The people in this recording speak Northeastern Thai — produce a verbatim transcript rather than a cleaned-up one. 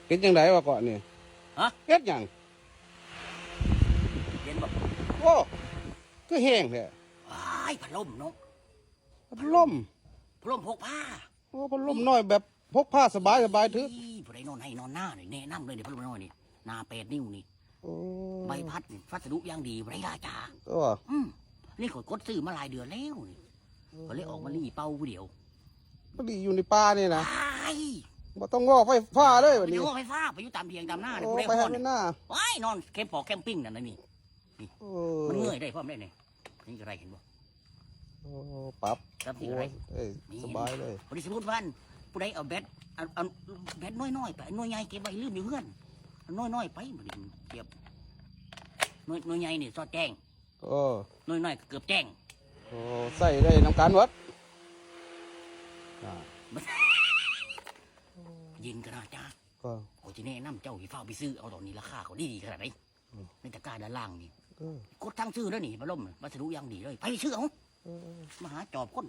เป็นจังไดวะเกาะนี่ ฮะ เฮ็ดหยัง เย็นแบบ โอ้ คือแห้งแท้ ว้ายพัดลมเนาะ พัดลม พัดลมพกพา โอ้ พัดลมน้อยแบบพกพาสบายสบายถือ อี๋ผู้ใดนอนให้นอนหน้าเลยแนะนำเลยเนี่ยพัดลมน้อยนี่หนาแปดนิ้วนี่ โอ้ ใบพัดนี่พัสดุอย่างดีผู้ใดราชา ตัว อืมนี่ข่อยกดซื้อมาหลายเดือนแล้วนี่ก็เลยออกมารีเป่าผู้เดียว พอดีอยู่ในป่านี่นะ ไอ้ บ่ต้องงอไฟฟ้าเลยวัน เดี๋ นี้ ยวไฟฟ้าไปอยู่ตามเพียงตามหน้า โอ้ ผู้ใด ไป พ่ หา อ เงิ เนี่ย นหน้า ว้ายนอนแคมป์ปอแคมปิ้งนั่นนะนี่ โอ้ มันเงยได้พร้อมได้เนี่ยนี่ก็ได้เห็นบ่ โอ้ ปรับ ครับนี่อะไร โอ้เอ้ย นี่ สบายเลย พอดีสมมติว่าผู้ใดเอาแบตเอาเอาแบตน้อยๆไปหน่วยใหญ่เก็บไว้ลืมอยู่เฮือนเอาน้อยๆไปบ่ได้เก็บหน่วยหน่วยใหญ่นี่สอดแจ้ง โอ้ หน่วยน้อยก็เกือบแจ้ง โอ้ใส่ได้นำกันหมดอ่า เย็นขนาดจ้า ก็ ขอยจะแนะนำเจ้าให้ฟ้าวไปซื้อเอาตอนนี้ราคาเขาดีขนาดไหน อืม ในตะกร้าด้านล่างนี่ เออ กดทางซื้อแล้วนี่พัดลมวัสดุอย่างดีเลยไปซื้อเอา เออเออ มาหาจอบคน